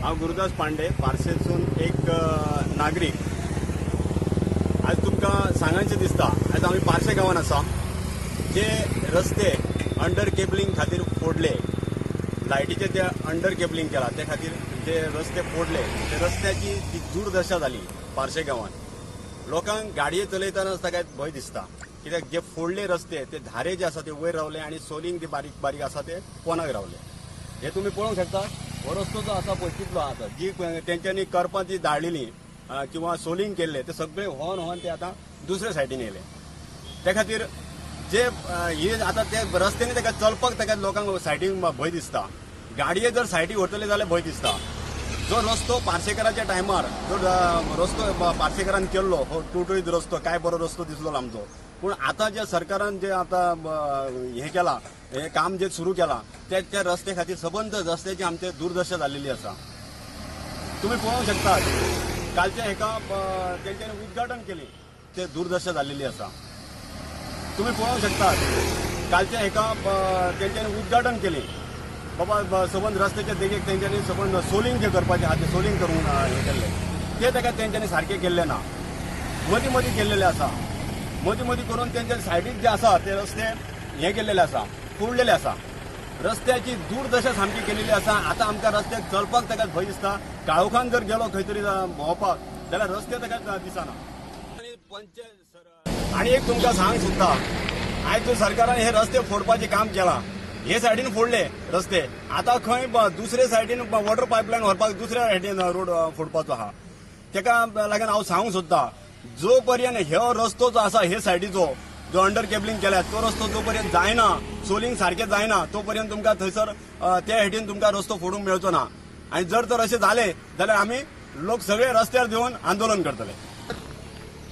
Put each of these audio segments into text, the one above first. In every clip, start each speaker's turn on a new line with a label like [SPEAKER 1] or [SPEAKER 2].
[SPEAKER 1] हांव गुरुदास पांडे, पार्सेसून एक नागरीक. आज तुमकां सांगांचें दिसता, आयज आमी पार्से गांवान आसा. जे रस्ते अंडर केबलिंग खातीर फोडले, लायटीचे जे अंडर केबलिंग केला ते खातीर जे रस्ते फोडले, ते रस्त्याची जी दुर्दशा जाली पार्से गांवान. लोकांक गाडये चलयतना ताका भंय दिसता, कित्याक जे फोडले रस्ते ते धारे जे आसा ते वयर रावले आनी सोलिंग जे बारीक बारीक आसा ते पोनाक रावले. हे तुमी पळोवंक शकता, हो रस्तो जो आसा पळय कितलो आसा, जी तेंच्यांनी करपां जी दाळिल्ली किंवा सोलिंग केल्ले ते सगळे व्होवन व्होवन ते आतां दुसरे सायडीन येयले. ते खातीर जे हे आतां ते रस्त्यांनी ताका चलपाक ताका लोकांक सायडीन भंय दिसता. गाडये जर सायडीक व्हरतले जाल्यार भंय दिसता. जो रस्तो पार्सेकराच्या टायमार जो रस्तो पार्सेकरान केल्लो हो टुटुळीत रस्तो, काय बरो रस्तो दिसलो आमचो. पूण आतां जे सरकारान जे आतां हें केलां, हें काम जे सुरू केलां त्या रस्ते खातीर सबंद रस्त्याची आमचे दुर्दशा जाल्लेली आसा. तुमी पळोवंक शकतात, कालच्या हेका तेंच्यांनी उद्घाटन केलें, ते दुर्दशा जाल्लेली आसा. तुमी पळोवंक शकतात, कालच्या हेका तेंच्यांनी उद्घाटन केलें, बाबा सबंद रस्त्याच्या देगेक तेंच्यांनी सबंद सोलिंग जे करपाचें आहा तें सोलिंग करून हें केल्लें, तें ताका तेंच्यांनी सारकें केल्लें ना. मदीं मदीं केल्लेलें आसा, मदीं मदीं करून तेंच्या सायडीक जे आसा ते रस्ते हें केल्लेले आसा, फोडलेले आसा. रस्त्याची दुर्दशा सामकी केलेली आसा. आतां आमकां रस्त्याक चलपाक ताका भंय दिसता. काळोखान जर गेलो खंय तरी भोंवपाक जाल्यार रस्ते ताका दिसना. आनी एक तुमकां सांग सोदता, आयज जो सरकारान हे रस्ते फोडपाचें काम केलां, हे सायडीन फोडले रस्ते, आतां खंय दुसरे सायडीन वॉटर पायपलायन व्हरपाक दुसऱ्या सायडीन रोड फोडपाचो आहा. ताका लागून हांव सांगूंक सोदता, जो पर्यंत हो रस्तो जो आसा हे सायडीचो जो अंडर केबलिंग केल्या तो रस्तो जो पर्यंत जायना, सोलिंग सारकें जायना, तो पर्यंत तुमकां थंयसर त्या हेटीन तुमकां रस्तो फोडूंक मेळचो ना. आनी जर तर अशें जालें जाल्यार आमी लोक सगळे रस्त्यार देवन आंदोलन करतले.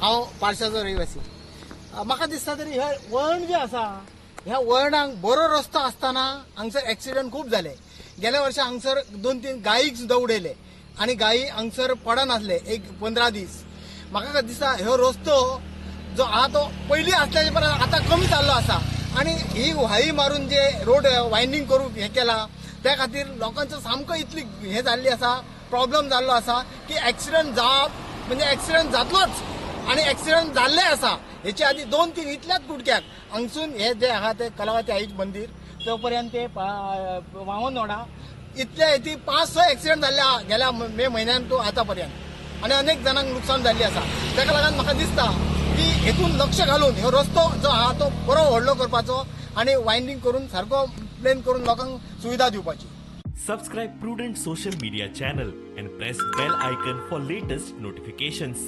[SPEAKER 2] हांव पार्शाचो रहिवासी. म्हाका दिसता तरी हे वळण जे आसा ह्या वळणाक बरो रस्तो आसतना हांगसर एक्सिडंट खूब जाले. गेल्या वर्सा हांगसर 2-3 गायीक सुद्दां उडयले आनी गायी हांगसर पडनासले एक 15 दीस. म्हाका दिसता ह्यो रस्तो जो आहा तो पयलीं आसल्याचे परस आतां कमी जाल्लो आसा आनी ही व्हाळी मारून जे रोड वायंडींग करूंक हें केलां त्या खातीर लोकांचो सामको इतली हें जाल्ली आसा, प्रॉब्लम जाल्लो आसा की एक्सिडंट जावप म्हणजे एक्सिडंट जातलोच आनी एक्सिडंट जाल्ले आसा. हेचे आदी 2-3 इतल्याच कुडक्याक हांगसून हे जे आहा ते कलावती आईच मंदीर तो पर्यंत ते वामनवाडा इतल्या हेती 5-6 एक्सिडंट जाल्ले आहा गेल्या मे म्हयन्यान तो आतां पर्यंत आनी अनेक जाणांक लुकसाण जाल्ली आसा. ताका लागून म्हाका दिसता की हेतून लक्ष घालून हो रस्तो जो आहा तो बरो व्हडलो करपाचो आनी वायंडींग करून सारको प्लेन करून लोकांक सुविधा दिवपाची.
[SPEAKER 3] Subscribe Prudent social media channel and press bell icon for latest notifications.